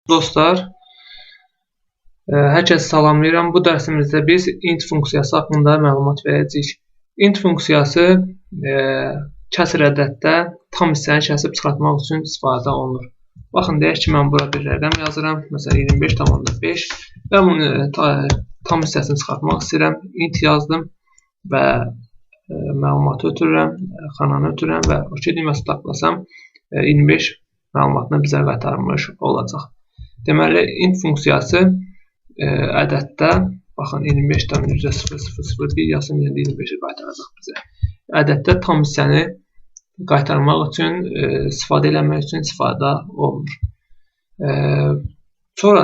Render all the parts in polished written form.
Dostlar, hər kəsi salamlayıram. Bu dərsimizdə biz int funksiyası haqqında məlumat verəcəyik. Int funksiyası kəsr ədəddə tam hissəni kəsib çıxartmaq üçün istifadə olunur. Baxın, deyək ki, mən bura bir rəqəm yazıram. Məsələn, 25,5 və bunu tam hissəsini çıxartmaq istəyirəm. Int yazdım və məlumatı ötürürəm, xananı ötürürəm və OK düyməsi taplasam 25 məlumatını bizə qaytarmış olacaq. Deməli, int funksiyası ədəddə, baxın, 25,0001 yazsam, yenə də 25-i qaytaracaq bizə. Ədəddə tam hissəni qaytarmaq üçün, istifadə eləmək üçün istifadə olunur. Sonra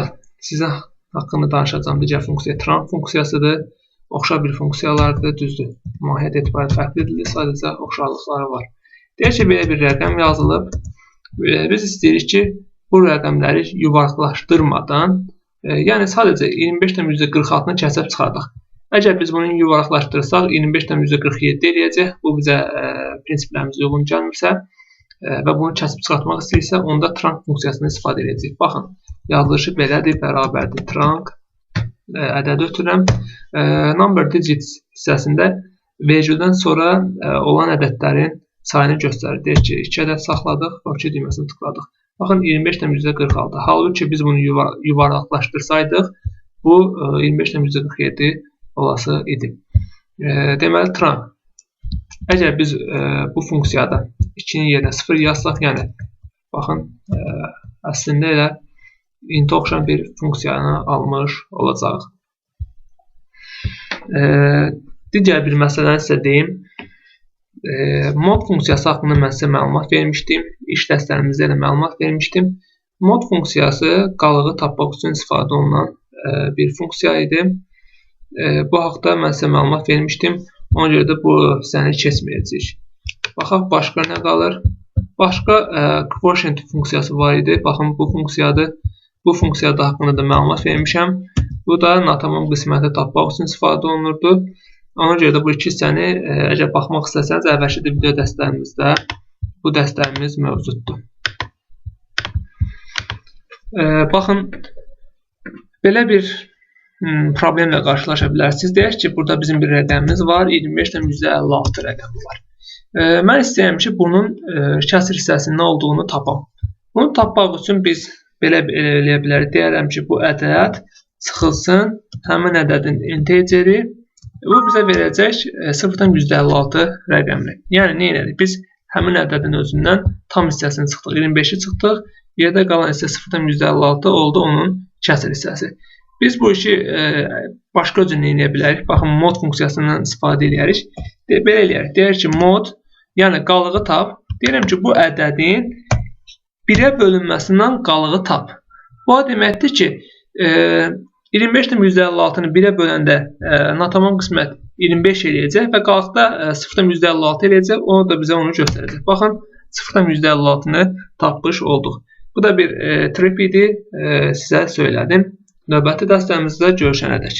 sizin haqqında danışacağım digər funksiya trunc funksiyasıdır. Oxşar bir funksiyalardır, düzdür. Mahiyyət etibarilə fərqlidir, sadəcə oxşarlıqları var. Deyək ki, belə bir rəqəm yazılıb. Biz istəyirik ki, bu rəqəmləri yuvarlaqlaşdırmadan, yəni sadəcə 25,46-nı kəsib çıxardaq. Əgər biz bunu yuvarlaqlaşdırsaq, 25,47 eləyəcək. Bu bizə prinsiplərimizə uyğun gəlmirsə və bunu kəsib çıxartmaq istəyirsə, onda trunc funksiyasını istifadə edəcəyik. Baxın, yazılışı belədir, bərabərdir. Trunc ədədi ötürürəm. Number digits hissəsində vergüldən sonra olan ədədlərin sayını göstərir. Deyək ki, 2 ədəd saxladıq, OK düyməsini tıkladıq. Baxın, 25,46. Halbuki biz bunu yuvarlaqlaşdırsaydıq, bu 25,47 olası idi. Deməli, trunc. Əgər biz bu funksiyada 2-nin yerinə 0 yazsaq, yəni baxın, əslində elə int oxşan bir funksiyanı almış olacağıq. Digər bir məsələni sizə deyim. Mod funksiyası haqqında mən sizə məlumat vermişdim. İş dərslərimizdə də məlumat vermişdim. Mod funksiyası qalığı tapmaq üçün istifadə olunan bir funksiya idi. Bu haqda mən sizə məlumat vermişdim. Ona görə də bu hissəni keçməyəcəyik. Baxaq, başqa nə qalır? Başqa quotient funksiyası var idi. Baxın, bu funksiyadır. Bu funksiyada haqqında da məlumat vermişəm. Bu da natamam qisməti tapmaq üçün istifadə olunurdu. Ona görə də bu iki hissəni əgər baxmaq istəsəniz, əvvəlki video dərslərimizdə bu dərslərimiz mövcuddur. Baxın, belə bir problemlə qarşılaşa bilərsiniz. Deyək ki, burada bizim bir rəqəmimiz var, 25,56 rəqəmi var. Mən istəyirəm ki, bunun kəsr hissəsinin nə olduğunu tapam. Bunu tapmaq üçün biz belə eləyə bilərik. Deyərəm ki, bu ədəd çıxılsın həmin ədədin integeri. Bu bizə verəcək 0,56 rəqəmini. Yəni, nə elədik? Biz həmin ədədin özündən tam hissəsini çıxdıq. 25-i çıxdıq. Yerdə qalan hissə 0,56 oldu onun kəsr hissəsi. Biz bu işi başqa cür nə eləyə bilərik? Baxın, mod funksiyasından istifadə eləyərik. Belə eləyərik. Deyək ki, mod, yəni qalığı tap. Deyirəm ki, bu ədədin 1-ə bölünməsindən qalığı tap. Bu deməkdir ki, 25,56-nı 1-ə böləndə natamam qismət 25 eləyəcək və qalıqda 0,56 eləyəcək. Onu da bizə onu göstərəcək. Baxın, 0,56-nı tapmış olduq. Bu da bir trip idi, sizə söylədim. Növbəti dərslərimizdə görüşənə dək.